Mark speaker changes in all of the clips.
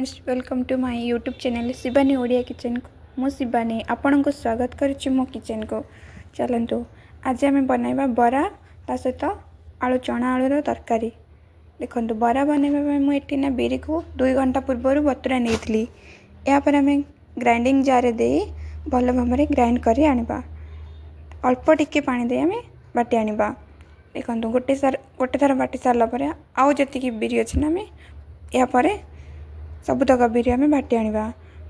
Speaker 1: Friends, welcome to my YouTube channel Shivani Odia କିଚେନ୍କୁ। ମୁଁ ଶିବାନୀ, ଆପଣଙ୍କୁ ସ୍ୱାଗତ କରୁଛି ମୋ କିଚେନ୍କୁ। ଚାଲନ୍ତୁ, ଆଜି ଆମେ ବନାଇବା ବରା, ତା ସହିତ ଆଳୁ ଚଣା ଆଳୁର ତରକାରୀ। ଦେଖନ୍ତୁ, ବରା ବନାଇବା ପାଇଁ ମୁଁ ଏଠି ନା ବିରିକୁ 2 ଘଣ୍ଟା ପୂର୍ବରୁ ବତୁରାଇ ନେଇଥିଲି। ଏହାପରେ ଆମେ ଗ୍ରାଇଣ୍ଡିଙ୍ଗ ଜାର୍ରେ ଦେଇ ଭଲ ଭାବରେ ଗ୍ରାଇଣ୍ଡ କରି ଆଣିବା। ଅଳ୍ପ ଟିକେ ପାଣି ଦେଇ ଆମେ ବାଟି ଆଣିବା। ଦେଖନ୍ତୁ, ଗୋଟେ ଥର ବାଟି ସାରିଲା ପରେ ଆଉ ଯେତିକି ବିରି ଅଛି ନା, ଆମେ ଏହାପରେ ସବୁତକ ବିରି ଆମେ ବାଟି ଆଣିବା।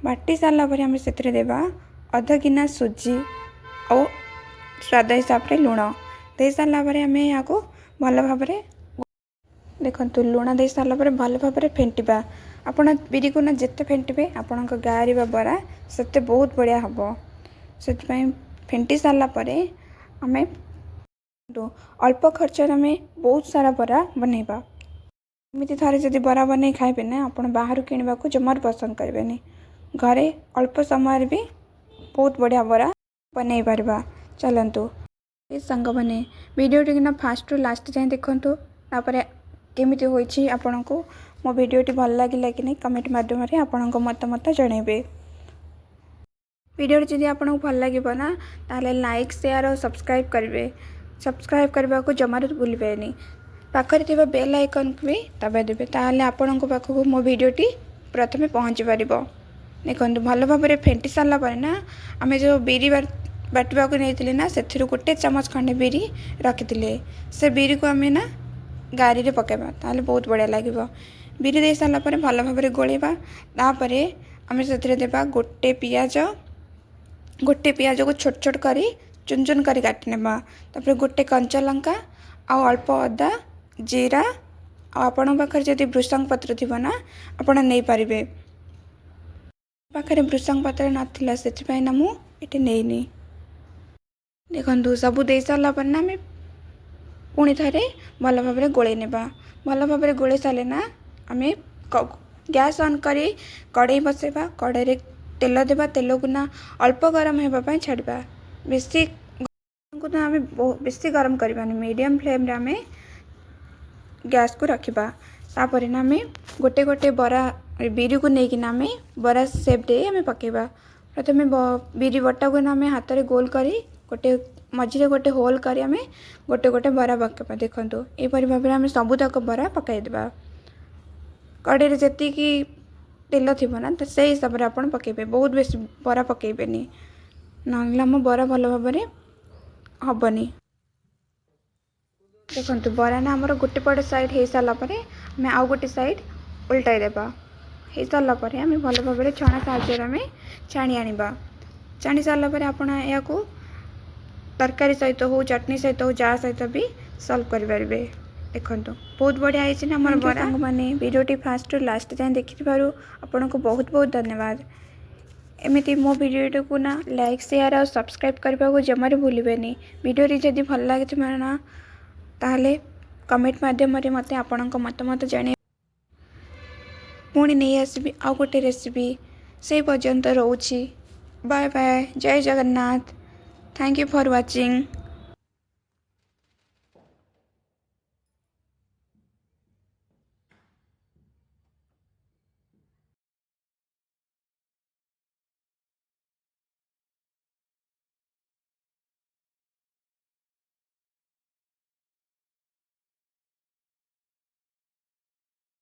Speaker 1: ବାଟି ସାରିଲା ପରେ ଆମେ ସେଥିରେ ଦେବା ଅଧ ଗିନା ସୁଜି ଆଉ ସ୍ୱାଦ ହିସାବରେ ଲୁଣ। ଦେଇ ସାରିଲା ପରେ ଆମେ ଏହାକୁ ଭଲ ଭାବରେ, ଦେଖନ୍ତୁ, ଲୁଣ ଦେଇ ସାରିଲା ପରେ ଭଲ ଭାବରେ ଫେଣ୍ଟିବା। ଆପଣ ବିରିକୁ ନା ଯେତେ ଫେଣ୍ଟିବେ, ଆପଣଙ୍କ ଗାରିବା ବରା ସେତେ ବହୁତ ବଢ଼ିଆ ହେବ। ସେଥିପାଇଁ ଫେଣ୍ଟି ସାରିଲା ପରେ ଆମେ ଅଳ୍ପ ଖର୍ଚ୍ଚରେ ଆମେ ବହୁତ ସାରା ବରା ବନେଇବା। ଏମିତି ଥରେ ଯଦି ବରା ବନେଇ ଖାଇବେ ନା, ଆପଣ ବାହାରୁ କିଣିବାକୁ ଜମାରୁ ପସନ୍ଦ କରିବେନି। ଘରେ ଅଳ୍ପ ସମୟରେ ବି ବହୁତ ବଢ଼ିଆ ବରା ବନେଇ ପାରିବା। ଚାଲନ୍ତୁ ଏ ସାଙ୍ଗମାନେ, ଭିଡ଼ିଓଟି କିନା ଫାଷ୍ଟରୁ ଲାଷ୍ଟ ଯାଏଁ ଦେଖନ୍ତୁ। ତାପରେ କେମିତି ହୋଇଛି, ଆପଣଙ୍କୁ ମୋ ଭିଡ଼ିଓଟି ଭଲ ଲାଗିଲା କି ନାହିଁ, କମେଣ୍ଟ ମାଧ୍ୟମରେ ଆପଣଙ୍କ ମତାମତ ଜଣାଇବେ। ଭିଡ଼ିଓଟି ଯଦି ଆପଣଙ୍କୁ ଭଲ ଲାଗିବ ନା, ତାହେଲେ ଲାଇକ୍, ସେୟାର ଆଉ ସବସ୍କ୍ରାଇବ୍ କରିବେ। ସବସ୍କ୍ରାଇବ୍ କରିବାକୁ ଜମାରୁ ଭୁଲିବେନି। ପାଖରେ ଥିବା ବେଲ୍ ଆଇକନ୍କୁ ବି ଦବାଇ ଦେବେ, ତାହେଲେ ଆପଣଙ୍କ ପାଖକୁ ମୋ ଭିଡ଼ିଓଟି ପ୍ରଥମେ ପହଞ୍ଚି ପାରିବ। ଦେଖନ୍ତୁ, ଭଲ ଭାବରେ ଫେଣ୍ଟି ସାରିଲା ପରେ ନା, ଆମେ ଯେଉଁ ବିରି ବାଟିବାକୁ ନେଇଥିଲେ ନା, ସେଥିରୁ ଗୋଟେ ଚାମଚ ଖଣ୍ଡେ ବିରି ରଖିଥିଲେ। ସେ ବିରିକୁ ଆମେ ନା ଗାରିରେ ପକାଇବା, ତାହେଲେ ବହୁତ ବଢ଼ିଆ ଲାଗିବ। ବିରି ଦେଇ ସାରିଲା ପରେ ଭଲ ଭାବରେ ଗୋଳେଇବା। ତାପରେ ଆମେ ସେଥିରେ ଦେବା ଗୋଟେ ପିଆଜ। ଗୋଟେ ପିଆଜକୁ ଛୋଟ ଛୋଟ କରି, ଚୁନ ଚୁନ କରି କାଟି ନେବା। ତାପରେ ଗୋଟେ କଞ୍ଚା ଲଙ୍କା ଆଉ ଅଳ୍ପ ଅଦା, ଜିରା ଆଉ ଆପଣଙ୍କ ପାଖରେ ଯଦି ଭୃସଙ୍ଗ ପତ୍ର ଥିବ ନା, ଆପଣ ନେଇପାରିବେ। ପାଖରେ ଭୃସଙ୍ଗ ପତ୍ର ନଥିଲା, ସେଥିପାଇଁ ନା ମୁଁ ଏଠି ନେଇନି। ଦେଖନ୍ତୁ, ସବୁ ଦେଇ ସାରିଲା ପରେ ନା, ଆମେ ପୁଣି ଥରେ ଭଲ ଭାବରେ ଗୋଳେଇ ନେବା। ଭଲ ଭାବରେ ଗୋଳେଇ ସାରିଲେ ନା, ଆମେ ଗ୍ୟାସ୍ ଅନ୍ କରି କଢ଼େଇ ବସାଇବା। କଢ଼େଇରେ ତେଲ ଦେବା। ତେଲକୁ ନା ଅଳ୍ପ ଗରମ ହେବା ପାଇଁ ଛାଡ଼ିବା। ବେଶୀ ନା ଆମେ ବେଶୀ ଗରମ କରିବାନି, ମିଡ଼ିୟମ୍ ଫ୍ଲେମ୍ରେ ଆମେ ଗ୍ୟାସ୍କୁ ରଖିବା। ତାପରେ ନା ଆମେ ଗୋଟେ ଗୋଟେ ବରା ବିରିକୁ ନେଇକିନା ଆମେ ବରା ସେପ୍ ଦେଇ ଆମେ ପକାଇବା। ପ୍ରଥମେ ବିରି ବଟାକୁ ନା ଆମେ ହାତରେ ଗୋଲ କରି, ଗୋଟେ ମଝିରେ ଗୋଟେ ହୋଲ୍ କରି ଆମେ ଗୋଟେ ଗୋଟେ ବରା ପକାଇବା। ଦେଖନ୍ତୁ, ଏହିପରି ଭାବରେ ଆମେ ସବୁତକ ବରା ପକାଇଦେବା। କଢ଼େଇରେ ଯେତିକି ତେଲ ଥିବ ନା, ତ ସେଇ ହିସାବରେ ଆପଣ ପକାଇବେ। ବହୁତ ବେଶୀ ବରା ପକାଇବେନି, ନହେଲେ ଆମ ବରା ଭଲ ଭାବରେ ହେବନି। ଦେଖନ୍ତୁ, ବରା ନା ଆମର ଗୋଟେ ପଟ ସାଇଡ଼୍ ହେଇସାରିଲା ପରେ ଆମେ ଆଉ ଗୋଟେ ସାଇଡ଼୍ ଓଲଟାଇ ଦେବା। ହେଇସାରିଲା ପରେ ଆମେ ଭଲ ଭାବରେ ଛଣା ସାହାଯ୍ୟରେ ଆମେ ଛାଣି ଆଣିବା। ଛାଣି ସାରିଲା ପରେ ଆପଣ ଏହାକୁ ତରକାରୀ ସହିତ ହଉ, ଚଟଣି ସହିତ ହଉ, ଯାହା ସହିତ ବି ସର୍ଭ କରିପାରିବେ। ଦେଖନ୍ତୁ, ବହୁତ ବଢ଼ିଆ ହେଇଛି ନା ଆମର ବରା? ସାଙ୍ଗମାନେ, ଭିଡ଼ିଓଟି ଫାଷ୍ଟରୁ ଲାଷ୍ଟ ଯାଏଁ ଦେଖିଥିବାରୁ ଆପଣଙ୍କୁ ବହୁତ ବହୁତ ଧନ୍ୟବାଦ। ଏମିତି ମୋ ଭିଡ଼ିଓଟିକୁ ନା ଲାଇକ୍, ସେୟାର ଆଉ ସବସ୍କ୍ରାଇବ୍ କରିବାକୁ ଜମାରୁ ଭୁଲିବେନି। ଭିଡ଼ିଓଟି ଯଦି ଭଲ ଲାଗିଥିବ ନା, ତାହେଲେ କମେଣ୍ଟ ମାଧ୍ୟମରେ ମୋତେ ଆପଣଙ୍କ ମତାମତ ଜଣାଇ ପୁଣି ନେଇ ଆସିବି ଆଉ ଗୋଟେ ରେସିପି। ସେଇ ପର୍ଯ୍ୟନ୍ତ ରହୁଛି। ବାଏ ବାଏ, ଜୟ Jagannath. Thank you for watching.